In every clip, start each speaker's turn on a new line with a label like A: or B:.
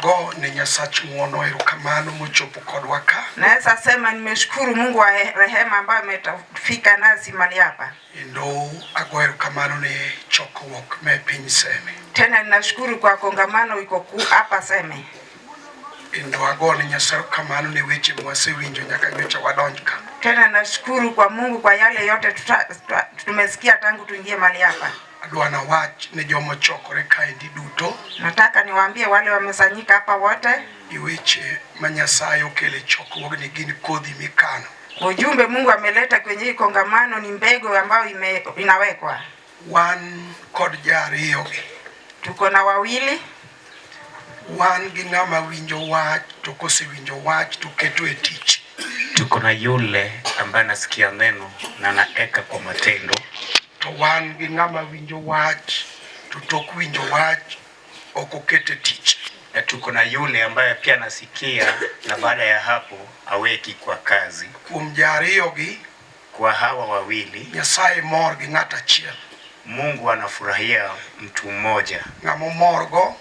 A: Ago ne Nyasach ng'wono erokamano mochopo kodwa ka.
B: Naweza sema nimeshukuru Mungu wa rehema ambaye ametufika nasi mahali hapa.
A: Kendo ago erokamano ne chokruok me piny Seme.
B: Tena ninashukuru kwa kongamano iko kuu hapa Seme.
A: Kendo ago ne Nyasaye erokamano ne weche mwasewinjo nyaka nyocha wadonj ka.
B: Tena nashukuru kwa Mungu kwa yale yote tumesikia tangu tuingie mahali hapa.
A: Adwa nawach ne joma ochokore kaendi duto.
B: Nataka niwaambie wale wamesanyika hapa wote.
A: Ni weche ma Nyasaye okelo e chokruogni gin kodhi mikano.
B: Ujumbe Mungu ameleta kwenye hii kongamano ni mbegu ambayo inawekwa.
A: Wan kod jariyogi.
B: Tuko na wawili.
A: Wan gi ng'ama winjo wach to kosewinjo wach to keto e tich.
C: Tuko na yule ambaye anasikia neno na anaeka kwa matendo.
A: To wan gi ng'ama winjo wach to tok winjo wach ok oket e tich.
C: Na tuko na yule ambaye pia anasikia na baada ya hapo aweki kwa kazi.
A: Kuom jariyogi,
C: Kwa hawa wawili,
A: Nyasaye mor gi ng'at achiel.
C: Mungu anafurahia mtu mmoja.
A: Ng'ama omorgo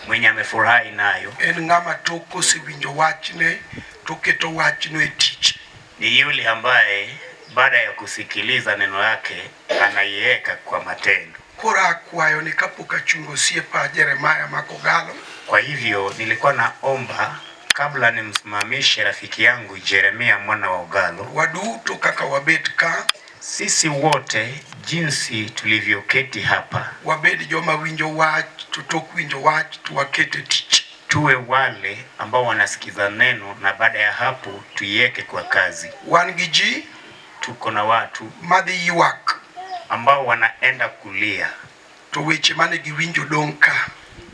C: Mwenye amefurahi nayo
A: en ng'ama tok kosewinjo wachne to keto wachno e tich.
C: ni yule ambaye baada ya kusikiliza neno lake anaiweka kwa matendo.
A: Koro akwayo ni kapok achungo osiepa Jeremiah Makogalo,
C: Kwa hivyo nilikuwa naomba kabla nimsimamishe rafiki yangu Jeremia mwana wa Ogalo,
A: waduto kaka wabet ka,
C: sisi wote jinsi tulivyoketi hapa,
A: wabed joma winjo wach to tok winjo wach to waket e tich.
C: tuwe wale ambao wanasikiza neno na baada ya hapo tuiweke kwa kazi.
A: Wan gi ji
C: Tuko na watu
A: madhi ywak
C: ambao wanaenda kulia
A: to weche mane giwinjo dong' ka.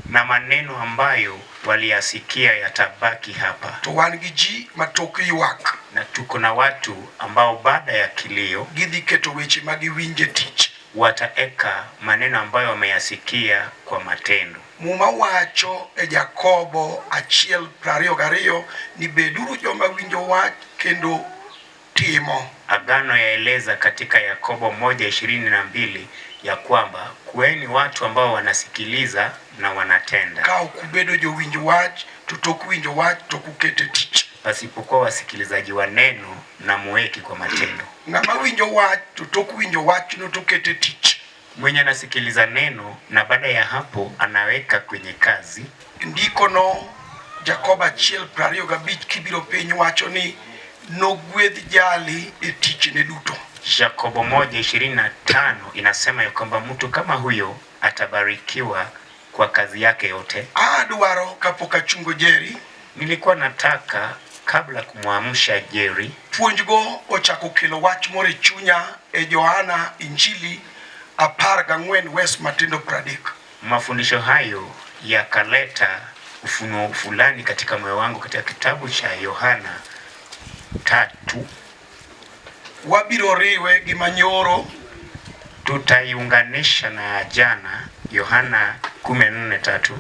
C: na maneno ambayo waliyasikia yatabaki hapa,
A: To wan gi ji ma tok ywak
C: na tuko na watu ambao baada ya kilio
A: gidhi keto weche ma giwinjo e tich.
C: wataeka maneno ambayo wameyasikia kwa matendo.
A: Muma wacho e Jakobo 1:22 ni beduru joma winjo wach kendo timo.
C: Agano yaeleza katika Yakobo 1:22 ya kwamba kuweni watu ambao wanasikiliza na wanatenda,
A: Ka ok ubedo jowinj wach to tok winjo wach to ok uketo e tich.
C: pasipokuwa wasikilizaji wa neno na muweki kwa matendo.
A: Ng'ama winjo wach to tok winjo wachno to keto e tich.
C: Mwenye anasikiliza neno na baada ya hapo anaweka kwenye kazi.
A: Ndikono Jakobo 1:25 kibiro piny wacho ni nogwedh jali e tichne duto.
C: Yakobo 1:25 inasema ya kwamba mtu kama huyo atabarikiwa kwa kazi yake yote.
A: Adwaro kapok achungo Jerry,
C: Nilikuwa nataka kabla kumwamsha Jerry,
A: puonjgo ochako kelo wach moro e chunya e Johana Injili 14 wes matindo 30.
C: mafundisho hayo yakaleta ufunuo fulani katika moyo wangu katika kitabu cha Yohana 3.
A: Wabiro riwe gi manyoro
C: Tutaiunganisha na jana Yohana 14:3.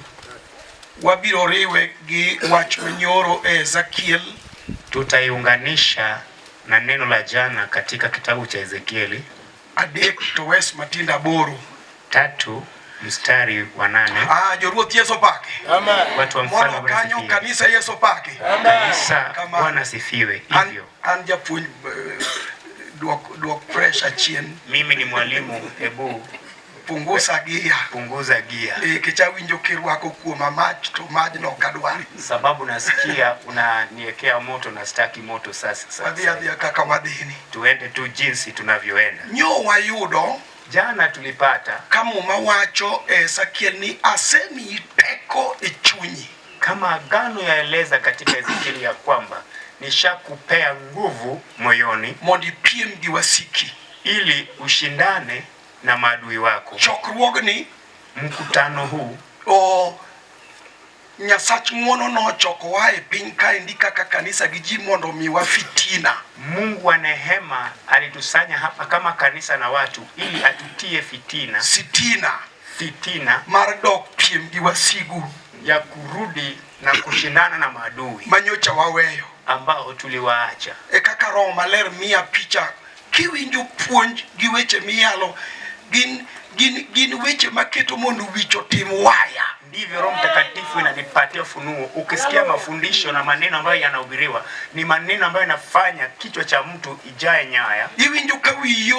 A: Wabiro riwe gi wach manyoro e Ezekiel
C: Tutaiunganisha na neno la jana katika kitabu cha Ezekieli
A: 3 to wes matindo 8.
C: 3 mstari wa 8.
A: Ah, joruoth Yesu pake.
C: Watu wa mfalme
A: Molo
C: Bwana
A: kanyo
C: asifiwe.
A: kanisa Yesu pake.
C: Kanisa
A: Kama-
C: Bwana asifiwe.
A: An,
C: Hivyo
A: an japuonj duok pressure chien,
C: mimi ni mwalimu, hebu
A: punguza gia.
C: punguza gia,
A: Nikech awinjo kirwako kuoma mach to majno ok adwar.
C: sababu nasikia unaniwekea moto na sitaki moto sasa.
A: Wadhi
C: Sasa
A: adhiya kaka wadhini.
C: tuende tu jinsi tunavyoenda.
A: Nyo wayudo
C: Jana tulipata
A: ka Muma wacho e Ezekiel ni asemiyi teko e chunyi.
C: kama agano yaeleza katika Ezekieli ya kwamba nishakupea nguvu moyoni
A: mondo ipiem gi wasiki.
C: ili ushindane na maadui wako.
A: Chokruogni
C: Mkutano huu
A: o Nyasach ng'wono nochokowa e piny kaendi kaka kanisa gi ji mondo omiwa fitina.
C: Mungu wa neema alitusanya hapa kama kanisa na watu ili atutie fitina,
A: Sitina
C: fitina
A: mar dok piem gi wasigu
C: ya kurudi na kushindana na maadui
A: manyocha waweyo.
C: ambao tuliwaacha.
A: E kaka Roho Maler miya picha kiwinjo puonj gi weche miyalo gin weche maketo mondo wich otim waya.
C: Ndivyo Roho Mtakatifu inanipatia ufunuo. Ukisikia mafundisho na maneno ambayo yanahubiriwa, ni maneno ambayo yanafanya kichwa cha mtu ijae nyaya.
A: Iwinjo ka wiyi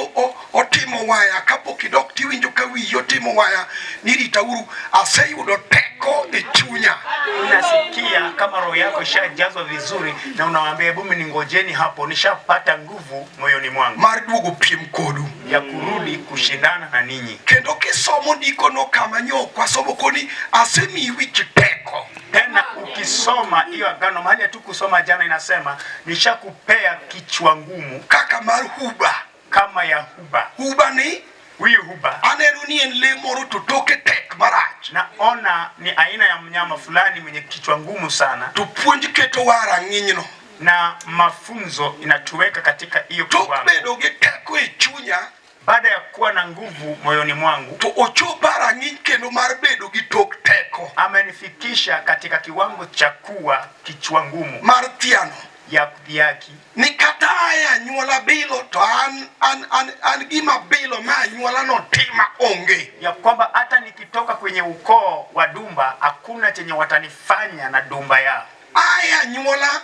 A: otimo waya kapok idok tiwinjo ka wiyi otimo waya ni ritauru aseyudo teko e chunya.
C: Unasikia kama roho yako ishajazwa vizuri, na unawaambia hebu ningojeni hapo, nishapata nguvu moyoni mwangu
A: mar duogo piem kodu
C: ya kurudi kushindana na ninyi.
A: Kendo kisomo ndikono kama nyo kwasomo koni asemiyi wich teko.
C: Tena ukisoma hiyo agano mahali hatu kusoma jana, inasema nishakupea kichwa ngumu
A: kaka mar huba
C: kama ya huba.
A: Huba ni
C: Huyu huba
A: aneno ni en lee moro to toke tek marach.
C: Naona ni aina ya mnyama fulani mwenye kichwa ngumu sana,
A: to puonj ketowa rang'inyno
C: na mafunzo inatuweka katika hiyo
A: tok
C: kiwango.
A: Bedo gi teko e chunya
C: Baada ya kuwa na nguvu moyoni mwangu,
A: to ochopa rang'iny kendo mar bedo gi tok teko
C: amenifikisha katika kiwango cha kuwa kichwa ngumu
A: mar thiano
C: ya kudhihaki,
A: ni kata aye anyuola bilo to an, an, an, an gima bilo ma anyuola no tima onge
C: ya kwamba hata nikitoka kwenye ukoo wa Dumba hakuna chenye watanifanya na Dumba yao.
A: Aye anyuola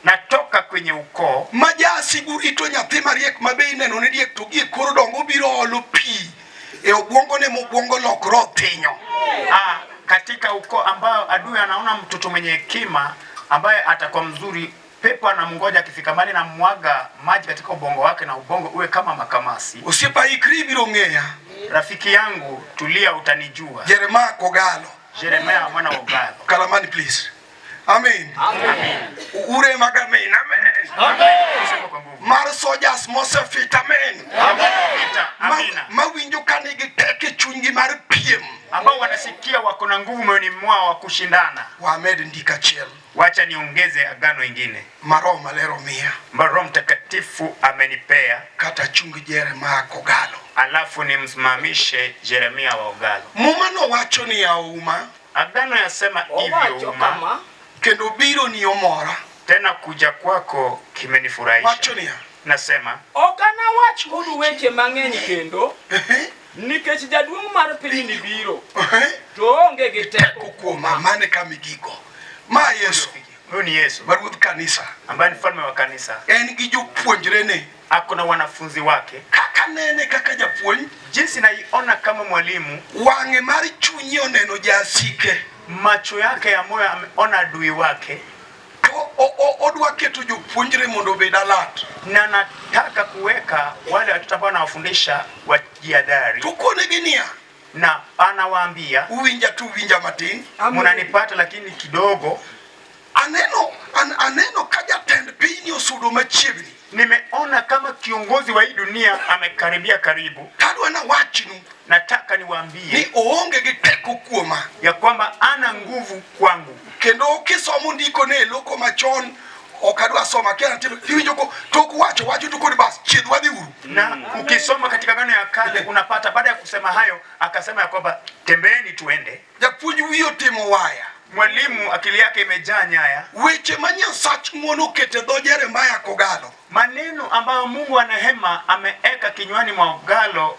C: Natoka kwenye ukoo
A: ma jasigu rito nyathi mariek ma be ineno ni riek to gie koro dongo obiro olo pi e obwongone mobwongo lokre othinyo.
C: Katika ukoo ambao adui anaona mtoto mwenye hekima ambaye atakuwa mzuri, pepo anamngoja akifika mahali na mwaga maji katika ubongo wake na ubongo uwe kama makamasi.
A: Osiepa ikri ibiro ng'eya.
C: Rafiki yangu, tulia, utanijua.
A: Jeremia Kogalo.
C: Jeremia mwana wa Ogalo.
A: Kalamani please. Amen. Uremaga amen. Amen.
C: Sema kwa nguvu.
A: Mar soldiers mosefit amen.
C: Vita, amina.
A: Mawinjo ka nigi teko e chunygi mar piem.
C: Ambao wanasikia wako na nguvu moyoni mwao wa kushindana.
A: Wamed ndiko achiel
C: Wacha niongeze agano ingine
A: ma Roho Maler omiya
C: ambayo Roho Mtakatifu amenipea,
A: kata chung Jeremia Kogalo.
C: Alafu nimsimamishe Jeremia wa Ogalo.
A: Muma nowacho ni auma
C: Agano yasema hivyo
D: Owacho
C: uma,
D: kama
A: kendo biro ni omora.
C: Tena kuja kwako kimenifurahisha.
A: Wacho niya.
C: Nasema
D: ok anawach kodu weche mang'eny kendo
A: Ehe,
D: nikech jaduong' mar pinyni biro
A: ehe.
D: to oonge gi
A: Teko
D: teko
A: kuoma mane kama igigo. Ma Yesu
C: huyu ni Yesu
A: ma ruodh kanisa
C: ambaye ni mfalme wa kanisa,
A: en gi jopuonjrene
C: ako na wanafunzi wake.
A: Kaka nene kaka japuonj
C: Jinsi naiona kama mwalimu,
A: wang'e mar chunye oneno jasike
C: macho yake ya moyo ameona adui wake,
A: to odwa keto jopuonjre mondo obed alert.
C: Na nataka kuweka wale watoto ambao anawafundisha wajihadhari,
A: To konegi niya
C: na anawaambia
A: uwinja tu uwinja matin.
C: mnanipata lakini kidogo.
A: Aneno aneno ka jatend piny osudo machiegni.
C: Nimeona kama kiongozi wa hii dunia amekaribia karibu.
A: Tadwa nawachnu
C: Nataka
A: ni
C: niwaambie
A: oonge gi teko kuoma.
C: Ya kwamba ana nguvu kwangu.
A: Kendo kisomo ndiko ne e loko machon ok adwa soma kia nitiere iwinjo ko tok wacho wacho to koni bas chiedh wadhi uru.
C: Na ukisoma katika Agano ya Kale unapata baada ya kusema hayo akasema ya kwamba tembeeni tuende.
A: Japuonj wiye otimo waya.
C: Mwalimu akili yake imejaa nyaya.
A: Weche ma Nyasach ng'wono oketo e dho Jeremia Kogalo.
C: Maneno ambayo Mungu wa neema ameeka kinywani mwa Ogalo,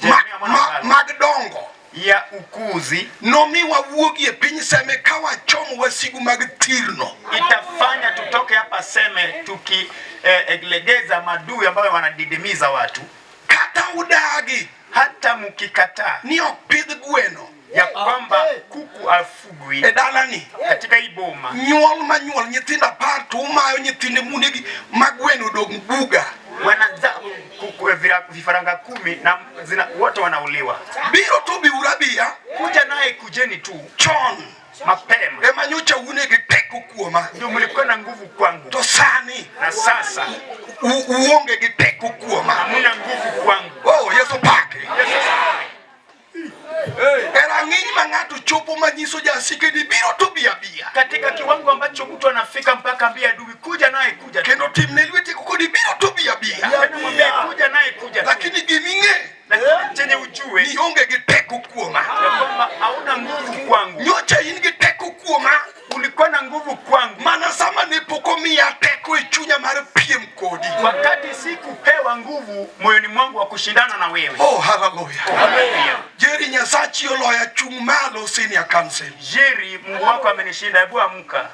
C: Jeremia mwana wa Ogalo,
A: mag dongo
C: ya ukuzi
A: nomi wawuogi e piny Seme ka wachomo wasigu mag tirno.
C: Itafanya tutoke hapa Seme tukilegeza madui ambayo wanadidimiza watu.
A: Kata udagi
C: hata mkikataa
A: ni ok pidh gweno
C: ya kwamba kuku afugwi
A: e dalani
C: katika hii boma,
A: nyuol manyuol nyithindo 10 to umayo nyithinde munegi ma gweno odong' buga.
C: Wanazaa kuku vifaranga 10 na zina, wote wanauliwa.
A: Biro to biuru abiya.
C: Kuja naye kujeni tu
A: chon
C: mapema.
A: Ema nyocha une gi teko kuoma.
C: Ndio mlikuwa na nguvu kwangu.
A: To sani
C: na sasa
A: uonge gi teko kuoma.
C: Hamuna nguvu kwangu.
A: Oh, Yesu pake.
C: Yesu pake.
A: E rang'iny ma ng'ato chopo manyiso jasike ni biro to bi abiya.
C: Katika kiwango ambacho mtu anafika mpaka ambie adui kuja naye kuja.
A: Kendo timne lwete kodi biro to bi abiya.
C: Tena mwambie kuja naye kuja.
A: Lakini giming'e
C: Lakini chenye ujue
A: ni onge gi teko kuoma.
C: Ya kwamba hauna nguvu kwangu.
A: Nyocha in gi teko kuoma.
C: Ulikuwa na nguvu kwangu.
A: Mana sama ne pok omiya teko e chunya mar piem kodi.
C: Wakati sikupewa nguvu moyoni mwangu wa kushindana na wewe.
A: Oh, hallelujah.
C: Hallelujah.
A: Jerry Nyasaye Nyasachi oloya chung' malo senior council.
C: Jerry, Mungu wako amenishinda, hebu amka.